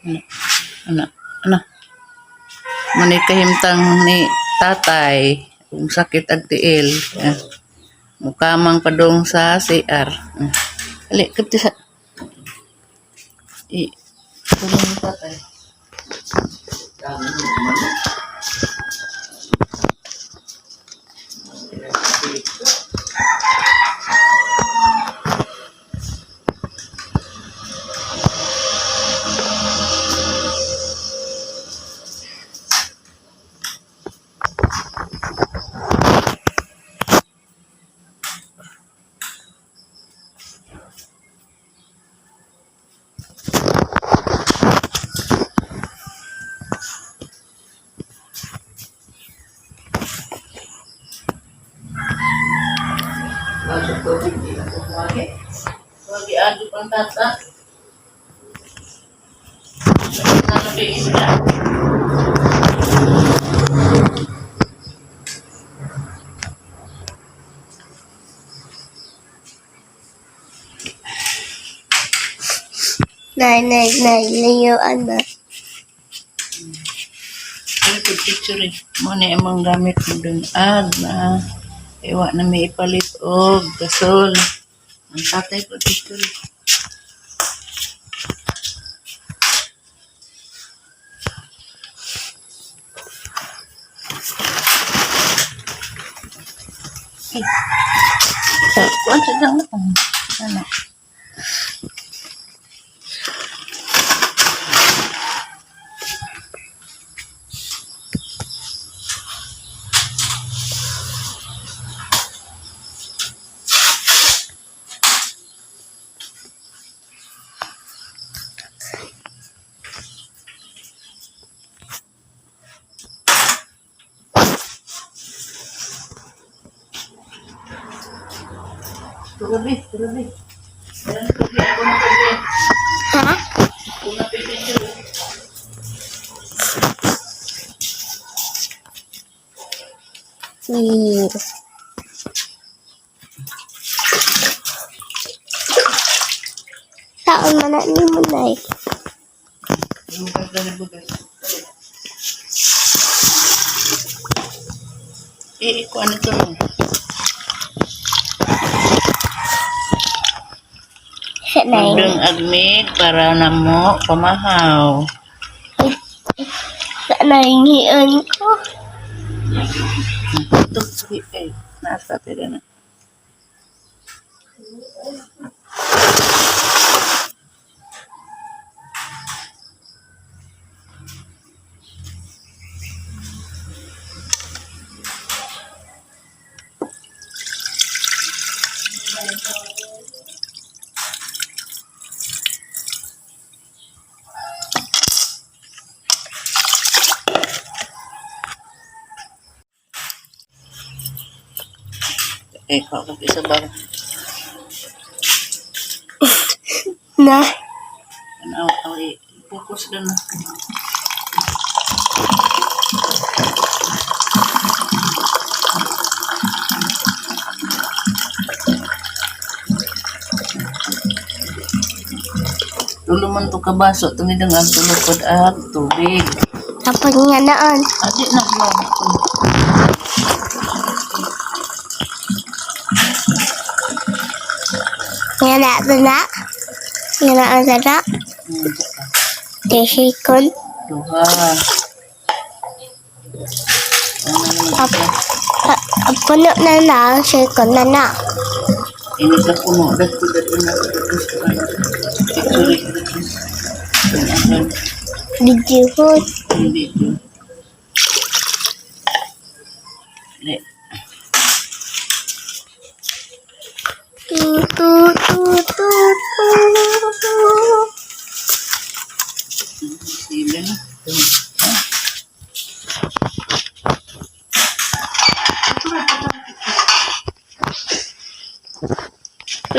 Ano, ano, ano. Muna kahimtang ni tatay, kung sakit ag tiil. Ah. Mukamang padong sa CR. Ah. Ali, kapti sa. I, tulong ni tatay. Bago tubig, di na ko kumagi. Kumagi agi pang tata. Nanabi isda. Nay, nay, nay, layuan na. Ano po picture eh. Mo na imong gamit mo dun. Ag na. Iwa na may ipalit og gasol. Ang tatay po picture eh. Eh. Kuan sa dang. Ano? Tulabi, tulabi. Ayan, tulabi. Ako na tulabi. Ha? Ako na picture. Please. Saan man na ni mo, nay? Bugas dali bugas. Eh, iko ano to lang. Sa nay. Magdang agmig para namo pamahaw. Sa nay, ngian ko. Ito, eh, nasa tira na. Eh, ako isa ba? Na. Ano, ako, eh, focus doon na. Tulo man to kabaso, tumidang ang tulukod at tubig. Tapos nga naan. Adi na, no. Nga na, na. Nga na, na, na. Tishikon. Duha. Ano naman ito? Puno na na. Shikon na na. Ini ka puno, dagko dagko na dagko sa picture dagko. Ang Video ko. ang video. Le, Tu, tu, tu, tu, tu. sila na.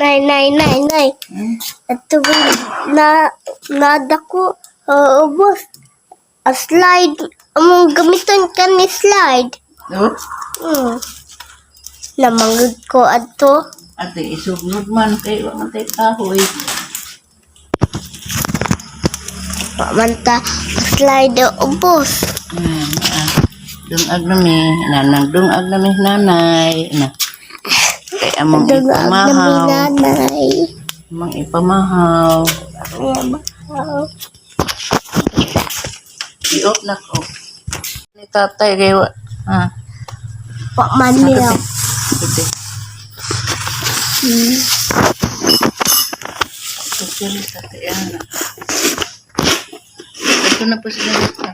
Nay, nay, nay, nay. Hmm? At na, nadako, ubos. A slide, among gamiton ka ni slide. Oh, Namanggod ko adto. ate isugnod man kay wa man tay kahoy. Manta slide ubos. Ah. Dungag na mi. Nanang dungag na mi nanay. Na. Kay among Dungag na mi ipamahaw. nanay. Among ipamahaw. Wow. I-off na ko. Ni tatay kay wa. Ha. Wa man milk. Ito. Picture sa kaya na. Ito na po sila dito.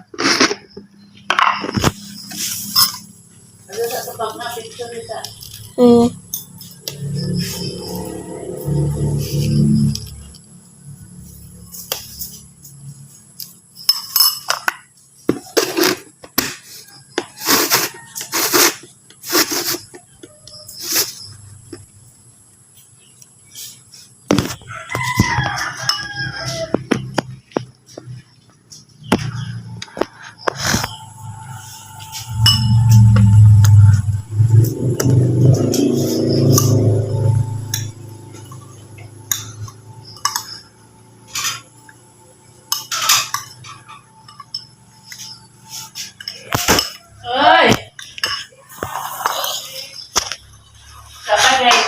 Ano sa pag na picture sa Ay! Sabagay.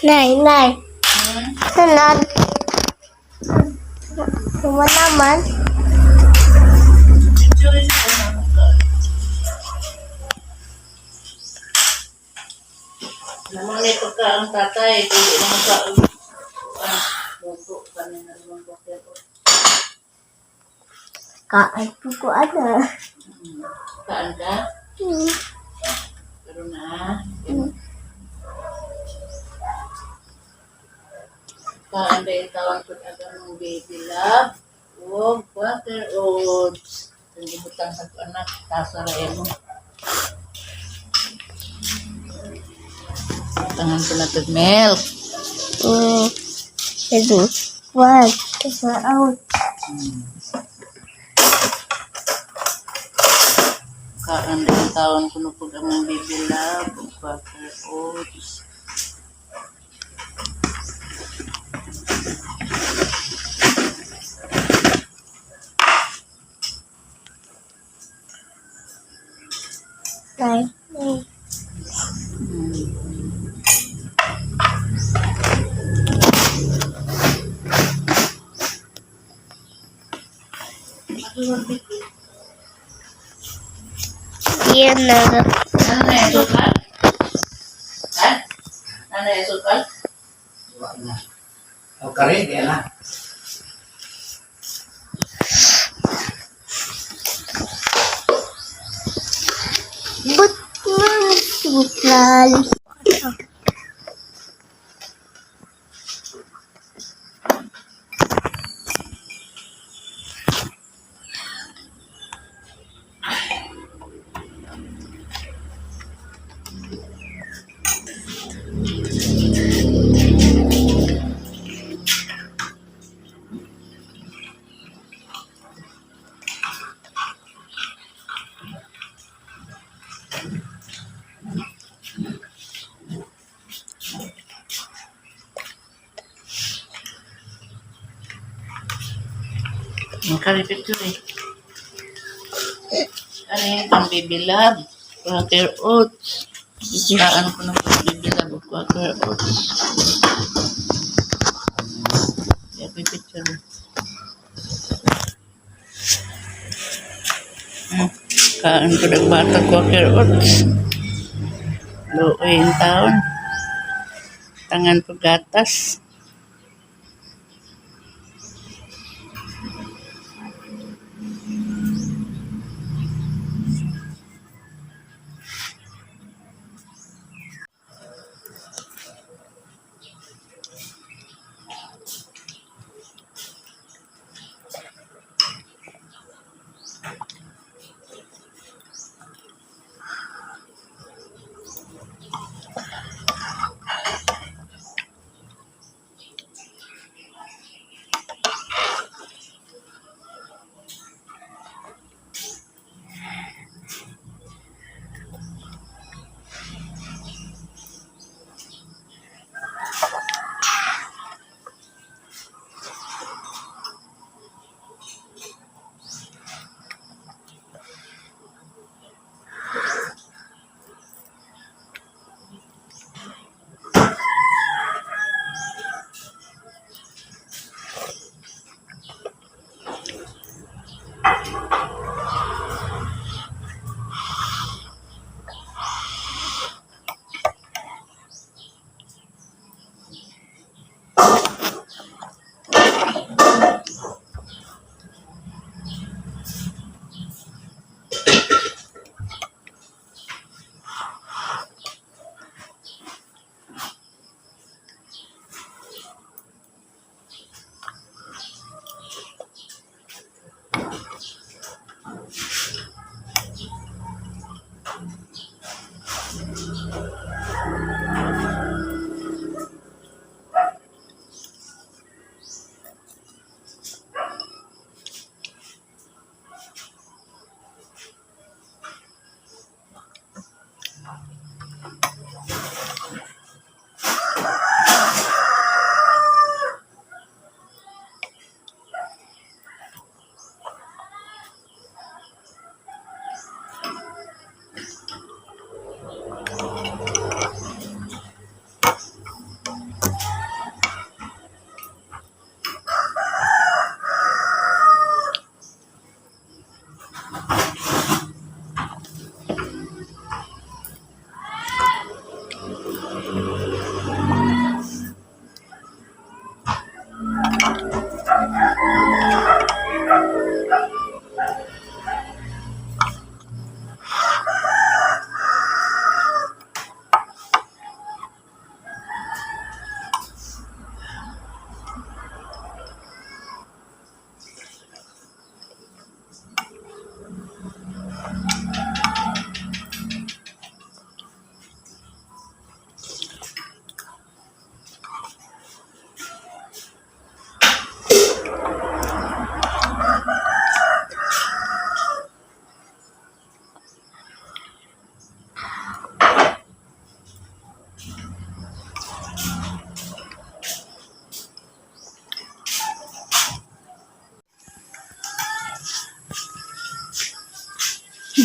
Nay, nay. Sunod. Kuma naman. Naman may pagka ang tatay, hindi naman ka luto kami na naman ko. Kaan po ko ana. Kaan ka? Pero na. Kaan ba yung tawag ko agad ng baby love? O butter oats. Ang ibutang sa ko anak, tasa ra mo. Tangan ko na to milk. Ito. One. Isa out. Kaan ba yung tawag ko na pag among baby love? O butter oats. Nay, nay. Yan na. Ano na yung sukal? Ha? Ano na yung sukal? Wala na. O kare, di na. But man, sukal. Ang kari picture eh. Ano yun? Ang Baby Love. Quaker Oats. Kaan ko ng Baby Love o Quaker Oats. Kaya ko yung picture mo. Kaan ko ng bata Quaker Oats. Luoy yung taon. Tangan ko gatas.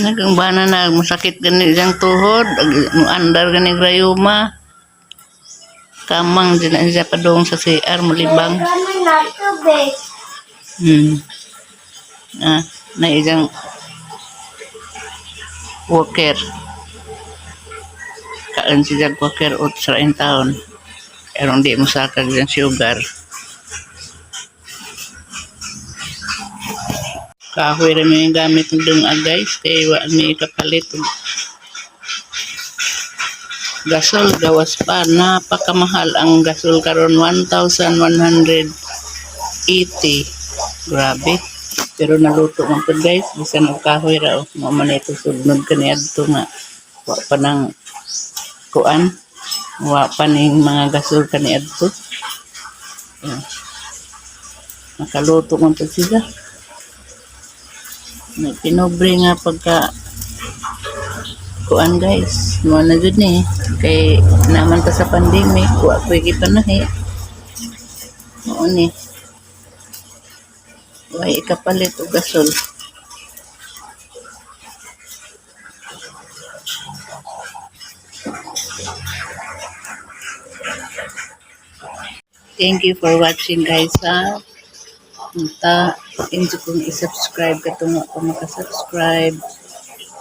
Nagang bana na masakit gani siyang tuhod, andar gani rayuma. Kamang din na siya padung sa CR mulibang. Kami na tubig. Ah, na isang worker. Kaan siya worker ut sa taon. Pero hindi mo sakag siyang sugar. Kahoy rin yung gamit ng dung guys. Kaya wa mi kapalit. Gasol gawas pa. Napakamahal ang gasol karon 1,180. Grabe. Pero naluto man to guys. Bisan og kahoy ra oh. Mao man ito sudnod kaniadto nga wa pa nang kuan. Wa pa ning mga gasol kaniadto. Yeah. Nakaluto man to sila. May pinobre nga pagka kuan guys. Mo na jud ni kay naman ta sa pandemic, wa ko'y gipanahi. Mao ni. Way ikapalit og gasol. Thank you for watching, guys, ha. Unta, injo kong i-subscribe katong wa pa maka-subscribe,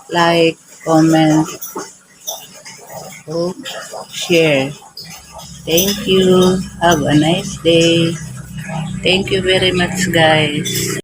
like, comment, o share. Thank you. Have a nice day. Thank you very much, guys.